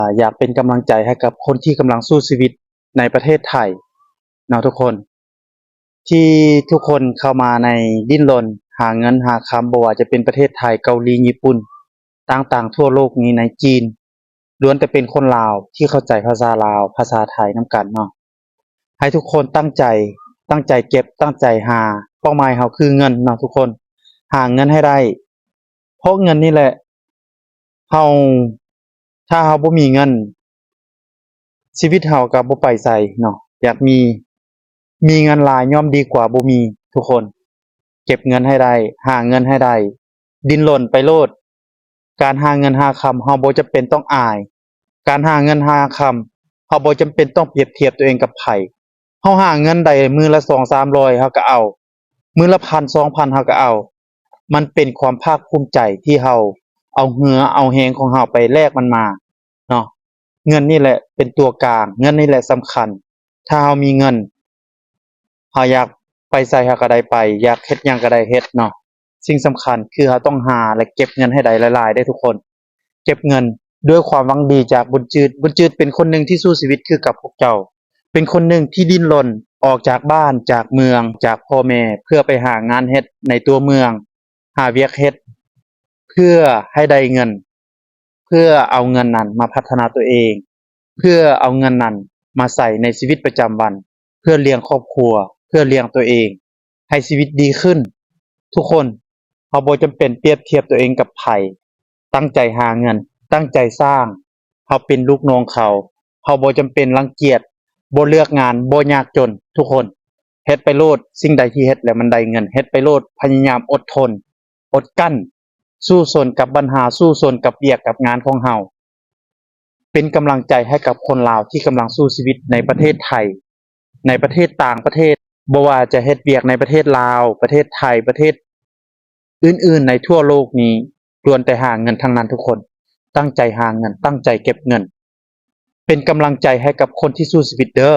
ອາ ຢາກເປັນກຳລັງໃຈໃຫ້ກັບຄົນທີ່ກຳລັງສູ້ຊີວິດໃນປະເທດໄທເນາະທຸກຄົນ ທີ່ທຸກຄົນເຂົ້າມາໃນດີ້ນລົນຫາເງິນຫາຄຳ ບໍ່ວ່າຈະເປັນປະເທດໄທ, ເກົາຫຼີ, ຍີ່ປຸ່ນ, ຕ່າງໆທົ່ວໂລກນີ້ ໃນຈີນ ລ້ວນແຕ່ເປັນຄົນລາວທີ່ເຂົ້າໃຈພາສາລາວ, ພາສາໄທນຳກັນເນາະ. ໃຫ້ທຸກຄົນຕັ້ງໃຈ, ຕັ້ງໃຈເກັບ, ຕັ້ງໃຈຫາ. ເປົ້າໝາຍເຮົາຄືເງິນເນາະທຸກຄົນ. ຫາເງິນໃຫ້ໄດ້ ເພາະເງິນນີ້ແຫຼະ ເຮົາ ຖ້າເຮົາບໍ່ມີເງິນ ຊີວິດເຮົາກໍບໍ່ໄປໃສເນາະ. ຢາກມີ ມີເງິນຫຼາຍຍ່ອມດີກວ່າບໍ່ມີ ທຸກຄົນ. ເກັບເງິນໃຫ້ໄດ້, ຫາເງິນໃຫ້ໄດ້, ດີ້ນລົນໄປໂລດ. ການຫາເງິນຫາຄຳ ເຮົາບໍ່ຈຳເປັນຕ້ອງອາຍ. ການຫາເງິນຫາຄຳ ເຮົາບໍ່ຈຳເປັນຕ້ອງປຽບທຽບຕົວເອງກັບໃຜ. ເຮົາຫາເງິນໄດ້ມື້ລະສອງສາມຮ້ອຍ ເຮົາກໍເອົາ, ມື້ລະພັນສອງພັນ ເຮົາກໍເອົາ. ມັນເປັນຄວາມພາກພູມໃຈທີ່ເຮົາເອົາເຫື່ອເອົາແຮງຂອງເຮົາໄປແລກມັນມາເນາະ. ເງິນນີ້ແຫຼະເປັນຕົວກາງ, ເງິນນີ້ແຫຼະສຳຄັນ. ຖ້າເຮົາມີເງິນ ເຮົາຢາກໄປໃສເຮົາກໍໄດ້ໄປ, ຢາກເຮັດຫຍັງກໍໄດ້ເຮັດເນາະ. ສິ່ງສຳຄັນຄືເຮົາຕ້ອງຫາ ແລະ ເກັບເງິນໃຫ້ໄດ້ຫຼາຍໆເດ້ທຸກຄົນ. ເກັບເງິນດ້ວຍຄວາມຫວັງດີຈາກບຸນຈືດ. ບຸນຈືດເປັນຄົນໜຶ່ງທີ່ສູ້ຊີວິດຄືກັບພວກເຈົ້າ, ເປັນຄົນໜຶ່ງທີ່ດີ້ນລົນອອກຈາກບ້ານ, ຈາກເມືອງ, ຈາກພໍ່ແມ່ ເພື່ອໄປຫາງານເຮັດໃນຕົວເມືອງ, ຫາວຽກເຮັດ ເພື່ອໃຫ້ໄດ້ເງິນ, ເພື່ອເອົາເງິນນັ້ນມາພັດທະນາຕົວເອງ, ເພື່ອເອົາເງິນນັ້ນມາໃຊ້ໃນຊີວິດປະຈຳວັນ, ເພື່ອລ້ຽງຄອບຄົວ, ເພື່ອລ້ຽງຕົວເອງ ໃຫ້ຊີວິດດີຂຶ້ນ. ທຸກຄົນ ເຮົາບໍ່ຈຳເປັນປຽບທຽບຕົວເອງກັບໃຜ. ຕັ້ງໃຈຫາເງິນ, ຕັ້ງໃຈສ້າງ. ເຮົາເປັນລູກນ້ອງເຂົາ, ເຮົາບໍ່ຈຳເປັນລັງກຽດ, ບໍ່ເລືອກງານ, ບໍ່ຍາກຈົນ. ທຸກຄົນ ເຮັດໄປໂລດ, ສິ່ງໃດທີ່ເຮັດແລ້ວມັນໄດ້ເງິນ ເຮັດໄປໂລດ. ພະຍາຍາມອົດທົນ, ອົດກັ້ນ, ສູ້ຊົນກັບບັນຫາ, ສູ້ຊົນກັບວຽກກັບງານຂອງເຮົາ. ເປັນກຳລັງໃຈໃຫ້ກັບຄົນລາວທີ່ກຳລັງສູ້ຊີວິດໃນປະເທດໄທ, ໃນປະເທດຕ່າງປະເທດ, ບໍ່ວ່າຈະເຮັດວຽກໃນປະເທດລາວ, ປະເທດໄທ, ປະເທດອື່ນໆໃນທົ່ວໂລກນີ້, ລ້ວນແຕ່ຫາເງິນທັງນັ້ນທຸກຄົນ. ຕັ້ງໃຈຫາເງິນ, ຕັ້ງໃຈເກັບເງິນ. ເປັນກຳລັງໃຈໃຫ້ກັບຄົນທີ່ສູ້ຊີວິດເດີ້.